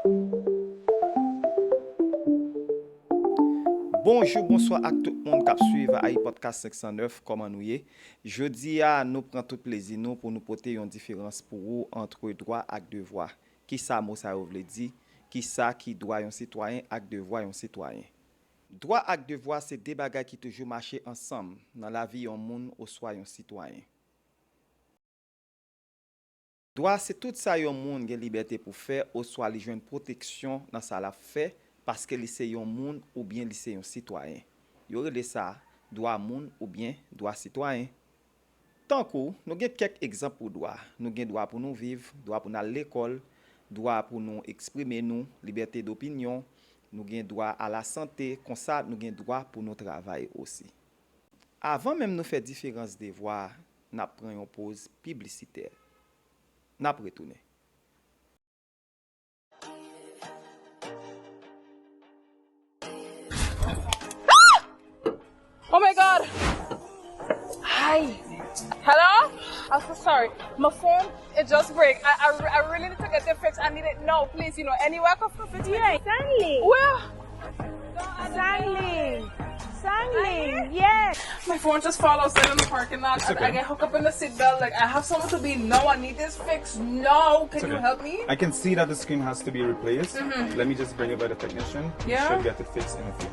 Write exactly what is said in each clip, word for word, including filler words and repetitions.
Bonjou, bonswa ak tout moun k ap swiv iPodcast senk san nèf, kòman nou ye? Jodi a, nou pran tout plezi nou pou nou pote yon diferans pou ou antre dwa ak devwa. Kisa mo sa yo vle di? Kisa ki dwa yon sitwayen ak devwa yon sitwayen? Dwa ak devwa se de bagay ki toujou mache ansanm nan lavi yon moun oswa yon sitwayen. Dwa se tout sa yon moun gen libète pou fè oswa li jwenn pwoteksyon nan sa l ap fè paske li se yon moun oubyen li se yon sitwayen. Yo rele sa dwa moun oubyen dwa sitwayen. Tankou, nou gen kèk egzanp pou dwa. Nou gen dwa pou nou viv, dwa pou n al lekòl, dwa pou nou eksprime nou, libète dopinyon, nou gen dwa a la sante, konsa nou gen dwa pou nou travay osi. Avan menm nou fè diferans devwa a, n ap pran yon poz piblisitè. N ap retounen. Oh my god! Hi! Hello? I'm so sorry. My phone, it just break. I, I, I really need to get it fixed. I need it now, please. You know, anywhere I can fix it. Yeah, Stanley. Where? Stanley. Stanley, yes. My phone just fall outside in the parking lot. I, I get hooked up in the seat belt. Like, I have somewhere to be now. I need this fixed now. Can you help me? I can see that the screen has to be replaced. Let me just bring it by the technician. Yeah. Should get it fixed in a few.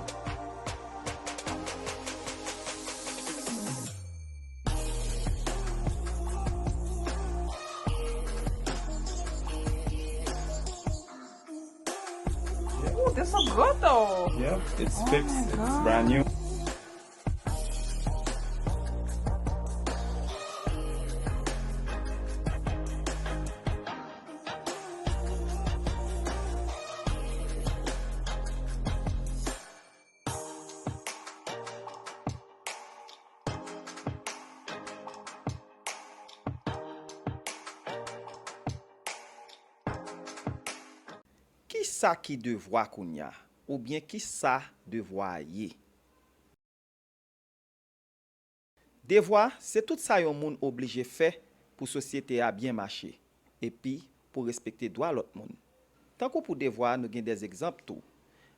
Ooh, this look good though. Yep, it's fixed. It's brand new. Kisa ki devwa kounya? Oubyen kisa devwa a ye? Devwa se tout sa yon moun oblije fè pou sosyete a byen mache, epi pou respekte dwa lòt moun. Tankou pou devwa a, nou gen dèzegzanp tou.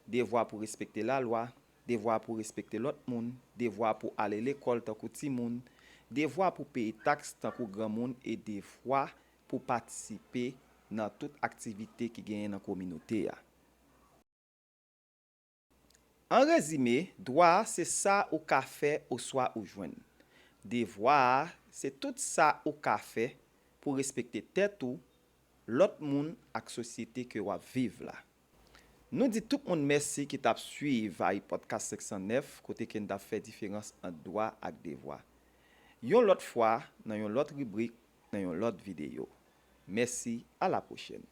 Devwa pou respekte lalwa, devwa pou respekte lòt moun, devwa pou ale lekòl tankou timoun, devwa pou peye taks tankou granmoun e devwa pou patisipe nan tout aktivite ki genyen nan kominote a. An rezime, dwa a se sa ou ka fè oswa ou jwenn. Devwa a se tout sa ou ka fè pou respekte tèt ou, lòt moun ak sosyete ke w ap viv la. Nou di tout moun mèsi ki t ap swiv iPodcast senk san nèf kote ke n t ap fè diferans ant dwa ak devwa. Yon lòt fwa, nan yon lòt ribrik, nan yon lòt videyo. Mèsi, a la pwochèn.